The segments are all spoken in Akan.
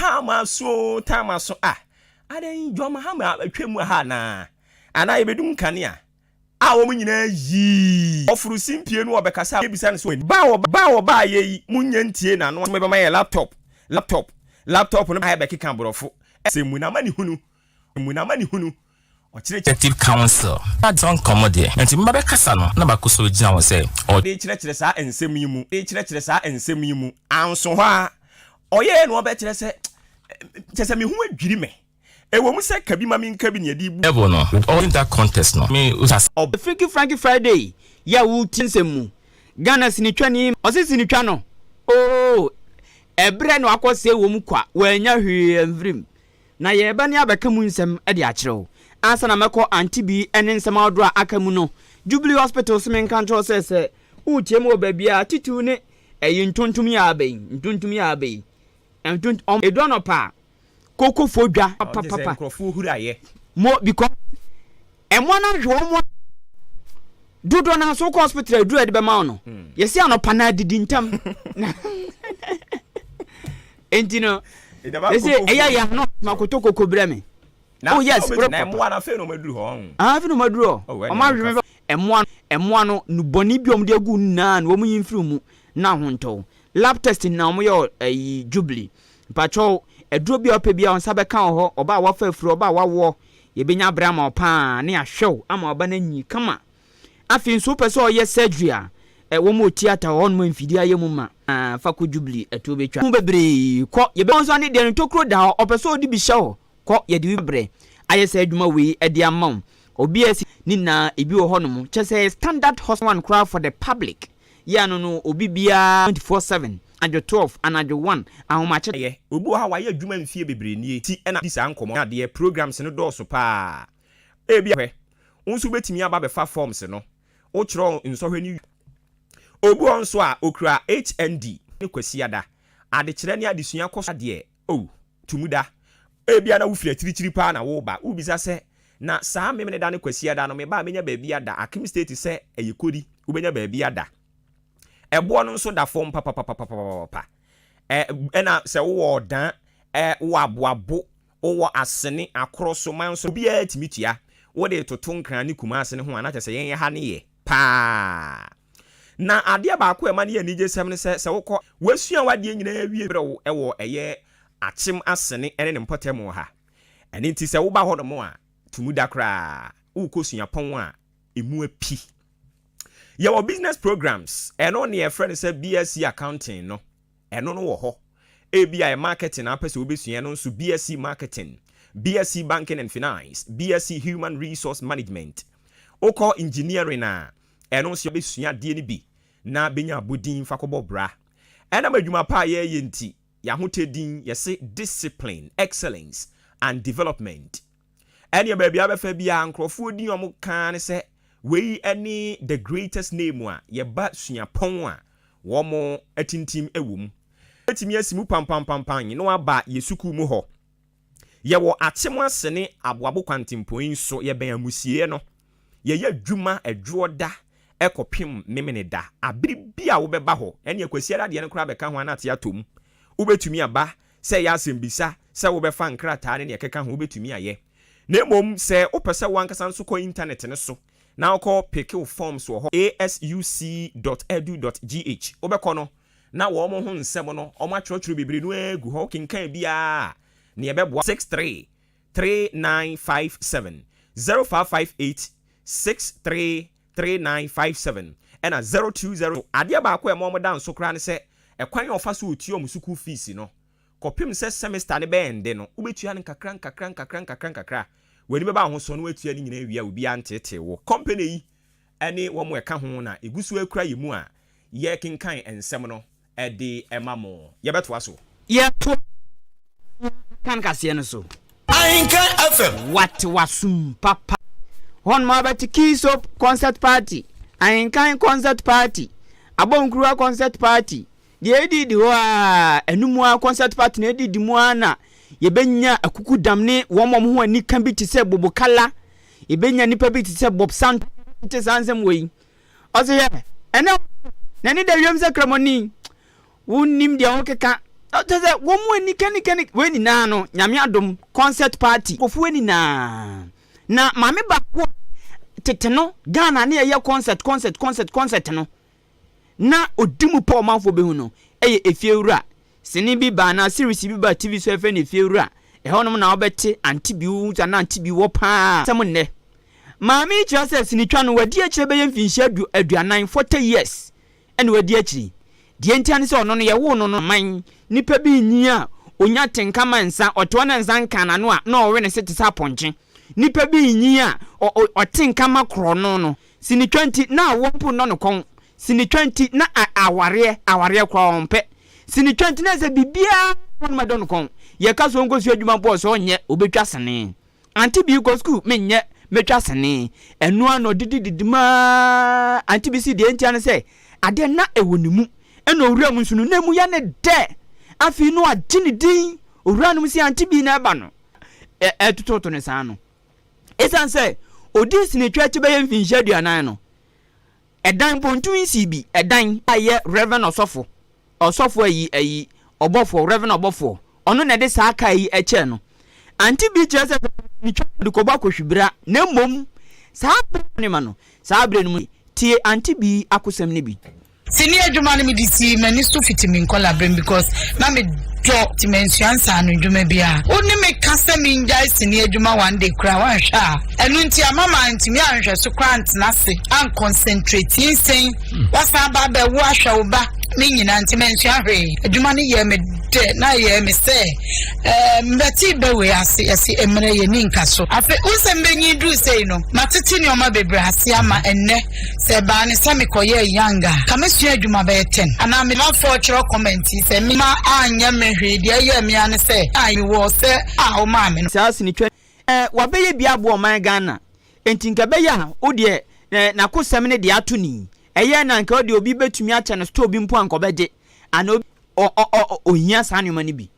Time aso, time aso. Ah, adɛn, John Mahama atwa mu ha anaa? Anaa yɛbɛdum nkanea a wɔn nyinaa yii ɔforo simpie no, wɔbɛkasa ebisa no so ba wɔ ba wɔ ba yɛ yi mu nyɛ ntie n'ano bɛma yɛ laptop, laptop, laptop no ayɛ bɛkeka aborɔfo ɛsɛ mu na ama ne hunu mu na ama ne hunu ɔkyerɛkyerɛ. Executive Council adɔ nkɔmmɔ deɛ, nti mma bɛkasa no na baako so gyina hɔ sɛ ɔde de kyerɛkyerɛ saa nsɛm yi mu, de kyerɛkyerɛ saa nsɛm yi mu anso hɔ a ɔyɛɛ no, ɔbɛkyerɛ sɛ kyɛ sɛ meho adwiri me. Ɛwɔ mu sɛ kabi ma menka bi ne yɛde bu level no with all in that contest no me usa. Freaky Franky Friday yɛ a wotie nsɛm mu. Ghana sinitwani ɔse sinitwa no oo, ɛberɛ na wakɔsɛe wɔ mu kwa, wanya hwee amfirim na yɛreba ne abɛka mu nsɛm de akyerɛ wo. Ansa na mɛkɔ ante bi ne nsɛm ahodoɔ a aka mu no, Jubilee Hospital so menka nkyerɛ wo sɛ woretie mu wɔ baabi a titiw ne ɛyi ntontom yi a aba yi, ntontom yi a aba yi, ntontom edu anɔpa a kokofoɔ dwa ɔgye sɛ papapapa nkurɔfoɔ huraeɛ mo because ɛmoa no ahwɛ wɔn dodoɔ no so wokɔ hospital, aduru a yɛde bɛma wo no, yɛsi anɔpa na adidi ntam. Enti no yɛsɛ ɛyɛ yɛ ano makoto koko brɛ me. Na Oh yes. Na ɛmmoa no afei na ɔmaduru hɔ ɔho. Ah, afei na ɔmaduru hɔ. Oh, ɛne ɔmo ahwɛ me ɛmoa no nubɔne bi a ɔmo de agu nyinaa na wɔn yi mfiri mu na ahontɔw. Lab test na ɔmo yɛ wɔ ɛyi Jubilee. Mpakyɛw, aduro bi a ɔpɛ bi a ɔnsa bɛka wɔ hɔ. Ɔbaa a wafa afuro, ɔbaa a wawoɔ, yɛbɛnya abere ama wo paa ne ahwɛw ama ɔba no anyi kama. Afei nso wopɛ sɛ ɔyɛ surgery a, wɔn wɔ theatre wɔ hɔnom a mfidie ayɛ mu ma. Fa kɔ Jubilee, ɛtuo bɛtwa mu bebree kɔ. Yɛbɛ nso ane deɛ no tokuro da hɔ, ɔpɛ sɛ ɔde bi hyɛ hɔ kɔ, yɛde bi brɛ ayɛ sɛ adwuma wei ɛde ama wo. Obi a si ne nyinaa ebi wɔ hɔnom kyɛ sɛ standard hospital one koraa for the public yɛ ano no, obi biara 24/7, anadwo 12, anadwo 1, ahomakye. Yɛ obi wɔ ha a wayɛ adwuma mfie bebree nie ti ɛna di saa nkɔmmɔ adeɛ. Programs no dɔɔso paa. Ebi hwɛ, wo nso wobɛtumi aba bɛfa forms no, wokyerɛ nsɔhwɛ no. Obi wɔ nso a okura HND ne Kwasiada adekyerɛ ne adesua kɔ so adeɛ o tumu da. Ebia na wofiri akyirikyiri paa na woba wobisa sɛ, na saa Memene da ne Kwasiada no, meba a menya baabi ada? Akim State sɛ ɛyɛ kodi, wobɛnya baabi ada. Ɛboɔ no nso da fam papapapapapa. Ɛna sɛ wowɔ ɔdan, wowɔ Aboabo, wowɔ Asene Akorɔ so man so, obiara tumi tua. Wode toto Nkran ne Kumase ne ho a, na kyerɛ sɛ yɛn ha ne yɛ paa. Na adeɛ baako a ɛma no yɛ anigye sɛm ne sɛ, sɛ wokɔ wasua wadeɛ nyinaa wie berɛ wo ɛwɔ ɛyɛ Akyem Asene ɛne ne mpɔtam wɔ ha. Ɛne nti sɛ woba hɔ nom a, tumu da koraa wokɔ suapɔn a ɛmu api. Yɛwɔ business programs, ɛno ne yɛfrɛ no sɛ BSc Accounting no, ɛno no wɔ hɔ. Ebi a marketing apɛ sɛ wobɛsua, ɛno nso BSc Marketing, BSc Banking and Finance, BSc Human Resource Management. Wokɔ engineering a, ɛno nso bɛsua adeɛ no bi na bɛnya abɔdin fa kɔbɔ bra. Ɛnam adwuma pa a yɛyɛ nti, yɛahotɛ din yɛse discipline, excellence and development. Ɛneɛ baabi a bɛfa biara, nkurɔfoɔ din a ɔmo kaa ne sɛ wei ne the greatest name a yɛba suapɔn a wɔn atintim wɔ mu. Ɛtumi asi mu pampampampan na waba yɛ sukuu mu hɔ. Yɛwɔ Akyem Asene Aboabo kwantempɔn yi so, yɛbɛn amusie no. Yɛyɛ adwuma Adwoɔ da ɛkɔpem Memene da. Abere bi a wobɛba hɔ, ɛne Akwasiara deɛ no koraa bɛka ho anate atɔ mu. Wobɛtumi aba sɛ ɛyɛ asɛmbisa, sɛ wobɛfa nkrataa ne neɛ ɛkeka ho, wobɛtumi ayɛ. Na mmom sɛ wopɛ sɛ wankasa nso kɔ internet no so na wokɔ pick wo forms wɔ hɔ, asuc.edu.gh, wobɛkɔ no na wɔn ho nsɛm no wɔn atwerɛtwerɛ bebree no agu hɔ. Wokenkan biara ne ɛbɛboa. 63 3957, 0558 63 3957 ɛna 020. Adeɛ baako a ɛma wɔn da nso koraa ne sɛ ɛkwan a ɔfa so otua wɔn sukuu fees no, kɔpem sɛ semester ne bɛyɛ nde no, wobɛtua no nkakra nkakra nkakra nkakra nkakra. W'ani bɛba ahosuo no, watua no nyinaa wie a, obiara nteetee wo. Company yi ɛne wɔn ɛka ho na egu so akura yɛ mu a yɛkenkan nsɛm no ɛde ɛma mo. Yɛbɛtoa so. Yɛto kan kaseɛ no so. Ahenka FM. Wate wasum papa hɔnom abɛte Key Soap concert party, Ahenkan concert party, Abɔnkuruwa concert party deɛ ɛdidi hɔ a, ɛnum a concert party na ɛdidi mu a, na yɛbɛnya akuku dam ne wɔn a wɔn ho anika bi te sɛ Bobokala, yɛbɛnya nipa bi te sɛ Bob Sant te saa nsɛm wɔ yi. Ɔsɛ yɛ ɛnɛ n'ani da wiem sɛ kramɔni, wonnim deɛ wɔkeka. Kyerɛ sɛ wɔn mu ani kɛnikɛni wei nyinaa no Nyame adom concert party nkurɔfoɔ wei nyinaa na maame baako a tete no Ghana ne yɛyɛ concert concert concert concert no na ɔdi mu pɔ ɔmanfoɔ bɛhu no ɛyɛ Efiewura sini bi ba anaa series bi ba TV so ɛfɛ no Efiewura ɛhɔnom na wobɛte ante bi wo na ante bi wɔ paa sɛm nnɛ maame yi kyerɛ sɛ sinitwa no wadi akyire bɛyɛ mfinhyia 40, 40 years na wadi akyiri. Deɛ ntia ne sɛ ɔno no yɛwoo no no man nipa bi nyin a ɔnya tenka ma nsa, ɔte hɔ na nsa nka n'ano a na ɔwe ne se te sɛ apɔnkye. Nipa bi nyin a ɔte nka ma korɔno no. Sinitwa nti na awoɔ mpo nnɔ no kɔn. Sinitwa nti na awareɛ, awareɛ koraa ɔmpɛ. Sinitwa nti na sɛ biribiara wɔ hɔ nom a ɛdɔ no kɔn. Yɛka sɛ ɔnkɔsua adwuma mpo a ɔsɛ ɔnyɛ, ɔbɛtwa sene. Auntie bi kɔ sukuu menyɛ metwa sene ɛno ara na ɔdidi didi mu ara auntie bi si deɛ ntia ne sɛ adeɛ na ɛwɔ ne mu ɛna owura mu nso no na emu yɛ ne dɛ afei no agye ne din owura no mu si auntie bi na ɛba no ɛtototo ne saa no ɛsiane sɛ ɔdi sinitwa akyi bɛyɛ mfinhyia 40 no Ɛdan mpo ntumi nsii bi. Ɛdan a ɛyɛ Rev. Ɔsɔfo, ɔsɔfo ayi, ayi, ɔbɔfoɔ, Rev. Ɔbɔfoɔ, ɔno na ɛde saa kaa yi kyɛɛ no. Ante bi kyerɛ sɛ ne twa de kɔbɔ akɔhwibra, na mmom saa bere no ma no, saa bere no mu, tie Ante bi akosɛm no bi. Sini adwuma no mede sii m'ani so fiti me nkɔlaberem because na me dɔ nti mansua nsaano dwuma biara. Wo ne me ka sɛ mengyae sini adwuma one day koraa woanhwɛ a ɛno nti ama mantumi anhwɛ so koraa antena ase an concentrate nsen wasan aba abɛwo ahwɛ wo ba ne nyinaa nti mansua hwee. Adwuma no yɛɛ me dɛ na ɛyɛɛ me sɛ ɛɛ mbɛte bɛ wei ase yɛse mmerɛ yɛni nka so. Afei wo sɛ mbɛnyin duru sei no matete nneɛma bebree ase ama ɛnnɛ Sɛ ɛbaa no sɛ mekɔyɛɛ young a, ka mɛsua adwuma bɛyɛ ten anaa me manfoɔ twerɛ comment yi sɛ me ma anyɛ me hwee deɛ ɛyɛɛ me ara ne sɛ a mewɔ sɛ a womaa me no. Saa sinitwa yi wabɛyɛ bi aboa ɔman Ghana enti nka ɛbɛyɛ a wodeɛ nakosɛm ne deɛ ato no yi ɛyɛ na nka wodeɛ obi bɛtumi akyɛ no store bi mpo a nka ɔbɛgye anaa obi ɔhia saa nneɛma no bi.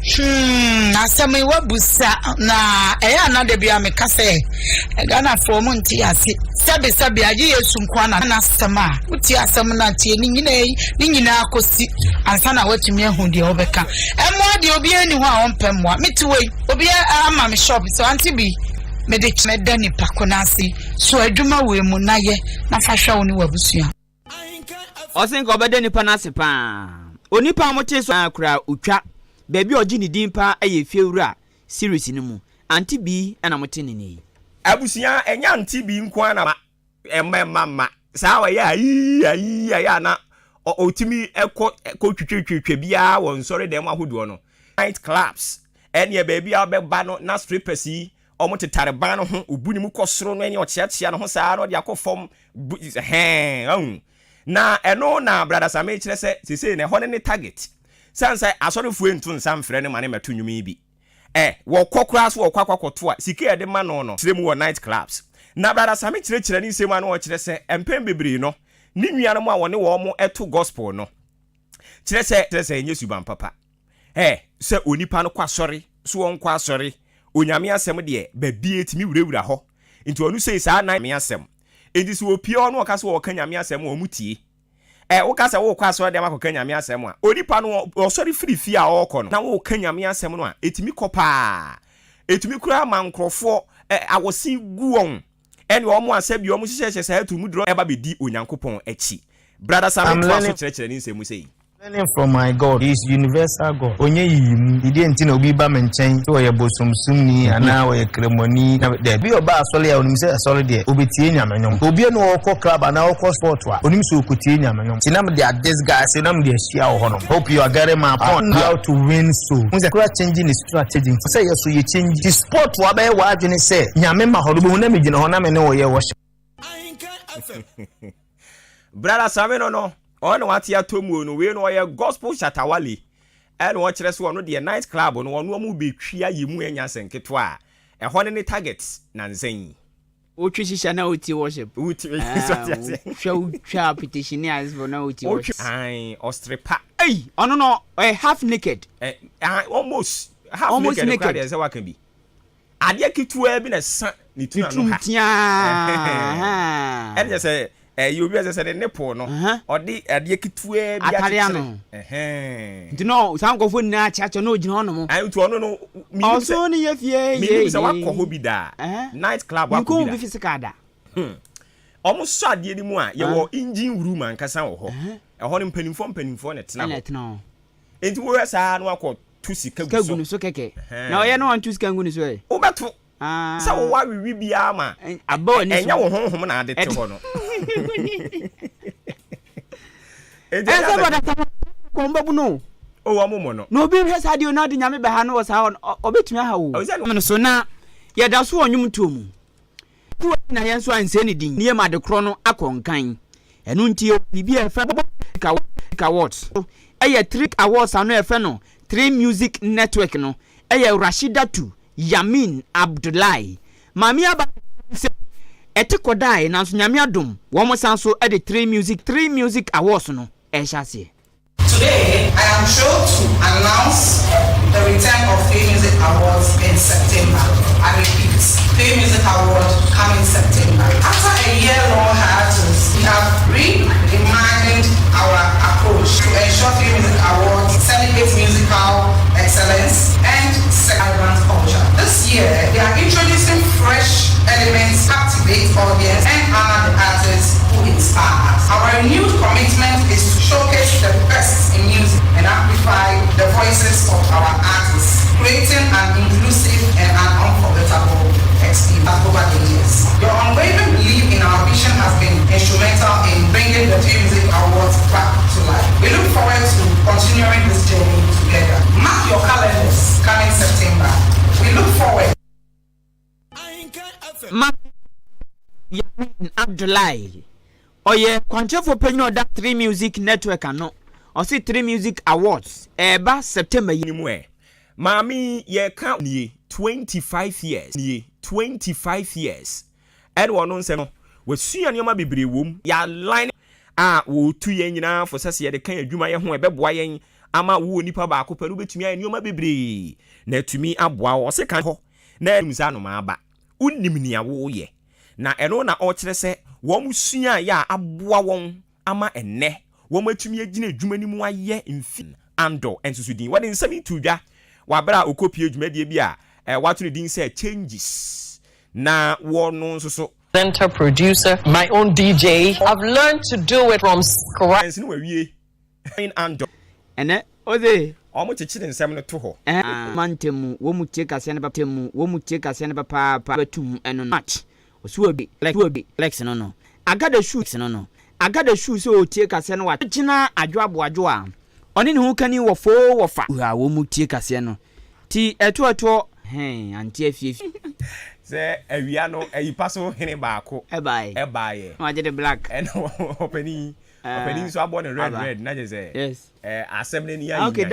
Hmm, asɛm yi wabusa na ɛyɛ ana da bia meka sɛ Ghanafoɔ mo nte ase. Sɛbe sɛbe agye Yesu nko na n'asɛm a wotie asɛm no atie ne nyinaa yi ne nyinaa kɔsi ansa na watumi ahu deɛ wobɛka. Mmoa deɛ obiara nni hɔ a ɔmpɛ mmoa. Mete wei obiara ama me shop sɛ ante bi mede mɛda nipa ko no ase so adwuma wei mu na yɛ na fa hwɛ wo ne w'abusua. Ɔse nka ɔbɛda nipa no ase paa. Onipa a motee so aa koraa otwa. Baabi a ɔgye ne din paa ɛyɛ Efiewura series no mu. Auntie Bee ɛna mote ne nne yi. Abusua ɛnyɛ auntie Bee nko ara na ma ɛmma ɛmma mma saa ɔyɛ ayii ayii ɛyɛ a na ɔtumi kɔ kɔ twitwatwitwa biara wɔ nsɔre dɛm ahodoɔ no night clubs ɛneɛ baabi a ɔbɛba no na strippers yi wɔn tetare ban no ho obu ne mu kɔ soro no ɛne ɔkyeakyea ne ho saa na ɔde akɔ fam Bu hɛn ahu. Na ɛno na Brada Sammy kyerɛ sɛ sesei no ɛhɔ ne ne target. Sane sɛ asɔrefoɔ nto nsa mfrɛ no ma no mmɛto nnwom yi bi. Ɛ, wɔkɔ koraa so wɔkɔ akɔ akɔto a, sika a yɛde ma no no, kyerɛ mu wɔ night clubs. Na Brada Sammy kyerɛkyerɛ ne nsɛm a na ɔkyerɛ sɛ mpɛn bebree no, ne nuanom a wɔne wɔn to gospel no, kyerɛ sɛ, kyerɛ sɛ ɛnyɛ suban papa. Ɛ, sɛ onipa no kɔ asɔre, so ɔnkɔ asɔre, Onyame asɛm deɛ, baabiara ɛtumi wurawura hɔ. Nti ɔno sei saa na Nyame asɛm. Enti sɛ opie hɔ na ɔka sɛ ɔɔka Nyame asɛm a, ɔmo tie. Ɛ, woka sɛ wookɔ asɔre dɛm akɔka Nyame asɛm a, onipa no ɔsɔre firi fie a ɔɔkɔ no, na wooka Nyame asɛm no a, ɛtumi kɔ paa. Ɛtumi koraa ma nkorɔfoɔ, ɛ, awɔse gu wɔn, ɛne wɔn a sɛbi wɔn hyehyɛhyɛ saa atumuduro ɛba bɛdi Onyankopɔn akyi. Brada Sammy I'm toa so learning kyerɛkyerɛ ne nsɛm mu sei. Learning from my God, he is universal God, ɔnyɛ yiyimu, deɛ nti na obi ba me nkyɛn sɛ ɔyɛ bosomsomni anaa ɔyɛ kramoni, na daabi, ɔba asɔre a onim sɛ asɔre deɛ ɔbɛtie nyame nwom, obi a na ɔkɔ club anaa ɔkɔ sport a onim sɛ ɔkɔtie nyame nwom, nti na mede a disguise na mede ahyia wɔ hɔnom, hope you are getting my point, how to win soul, wohu sɛ kora change ne strategy, nti sɛ yɛ so yɛ change, nti sport wabɛyɛ w'adwene sɛ nyame ma hɔ no, wobɛhu na megyina hɔ na me ne wo yɛ worship. Brada Same no no, ɔno na wate atɔ mu no, wei no ɔyɛ gospel Shatta Wale, ɛna ɔkyerɛ sɛ ɔno deɛ night club no ɔno ɔmo bɛtwi ayɛ mu ɛnya asɛ nketewa a, ɛhɔ ne ne target nansa yi. Wotwe shisha na wotie worship. Wotwe so ate aseɛ. Hwɛ wotwa petition ne asefo na wotie worship. Wotwe ae ɔsere pa. Ei ɔno no ɔyɛ half naked. Eh, almost half naked koraa deɛ sɛ waka bi. Adeɛ ketewaa bi na ɛsa ne tunu ano ha. Ne tunu tiaa. Ɛne kyɛ sɛ Ɛyɛ obi a ɛsɛ sɛ ne nipple no ɔde adeɛ ketewaa bi Atare akyekyere. ano. Ɛhɛn. Nti na saa nkurɔfoɔ nyinaa kyeakyea na ɔgyina hɔ nom. Ayi nti ɔno no menim sɛ Ɔso ne yɛ fie yie menim sɛ wakɔ hɔ bi da. Ɛhɛn. Night club wakɔ Menkɔhu bi bi da. physical da. Ɔmo sɔ adeɛ no mu a, yɛwɔ engine room ankasa wɔ hɔ. Ɛhɔ no mpanimfoɔ mpanimfoɔ na ɛtena Ɛna hɔ. ɛtena hɔ. Nti wohwɛ saa na wakɔ to sika Sika gu gu so. ne so kɛkɛ. Ɛhɛn. Na ɔyɛ na wanto sika ngu ne so ɛ. Wobɛto Ah. sɛ wowɔ awewi biara ma Aba w'ani so. ɛnyɛ wo honhom na ade te hɔ no. Enti Ɛsɛ ɛnyɛ bɔda sɛ kɔn bɛbu no. O wɔn mo no. Na obi hwɛ saa deɛ na ɔde Nyame bɛha no wɔ saa hɔ no, ɔbɛtumi aha wo. Ɔsɛ no. No so na yɛda so wɔ nnwomtoɔ mu. Kuo na yɛn nso ansɛe ne din. Ne yam ade korɔ no akɔ nkan. Ɛno nti yɛwɔ biribi a yɛfrɛ no Music Awards. Ɛyɛ three awards ano a yɛfrɛ no Three Music Network no. Ɛyɛ Rashidatu Yamin Abdullahi. Maame aba sɛ ɛte kɔdae nanso Nyame adom wɔn san so de Three Music Three Music Awards no ɛrehyɛ aseɛ. Today, I am thrilled to announce the return of Fame Music Awards in September. I repeat, Fame Music Award coming September. After a year-long hiatus, we have reimagined our approach to ensure Fame Music Awards celebrate musical excellence and vibrant culture. This year, we are introducing fresh elements, captivate audience, and honor the artists who inspire us. Our renewed commitment is to showcase the best in music and amplify the voices of our artists, creating an inclusive and an unforgettable experience over the years. Your unwavering belief in our vision has been instrumental in bringing the Three Music Awards back to life. We look forward to continuing this journey together. Mark your calendars coming September. We look forward. Ma Yamin Abdullahi ɔyɛ kwankyerɛfoɔ panyin a ɔda Three Music Network ano. Ɔse Three Music Awards ɛreba September yi. Mu ɛ maame yi yɛka nie 25 years nie 25 years ɛne ɔno nsɛm no wasua nneɛma bebree wom yɛ line a wɔtu yɛn nyinaa fo sɛ sɛ yɛde ka adwuma yɛ ho ɛbɛboa yɛn ama wo nipa baako pɛ no wobɛtumi ayɛ nneɛma bebree na atumi aboa wo. Ɔse ka hɔ na ɛnim sɛ anomaa aba wonim nea woyɛ na ɛno na ɔkyerɛ sɛ wɔn sua yɛ a aboa wɔn ama ɛnnɛ wɔn atumi agyina adwuma no mu ayɛ mfi andɔ nso din wɔde nsɛm yi to dwa wɔ abere a ɔkɔpie dwumadie bi a wato ne din sɛ Changes na wɔno nso so Presenter, producer, my own DJ. I've learned to do it from scratch. Ɛnso no wawie andɔ. Ɛnɛ ɔse. Ɔmo kyekyere nsɛm no to hɔ. Mantam mu wɔn mu tie kaseɛ no papa mu wɔn mu tie kaseɛ no papaapa bɛtum ɛno no match ɔsi wɔ bi Alex wɔ bi Alex no no agada shoe no no agada shoe sɛ ɔtie kaseɛ no wagyina adwo aboadwo a ɔne ne ho kani wɔ foo wɔ fa a wɔn mu tie kaseɛ no ti ɛtoɔ ɛtoɔ hɛn ante afie. Sɛ awia no ayi pa so hene baako. Ɛbaeɛ. Ɛbaeɛ. Na wagye de black. Ɛna ɔpanin ɔpanin nso abɔ ne red red na kyerɛ sɛ. Yes. Ɛɛ asɛm no ani ayɛ. Okay down.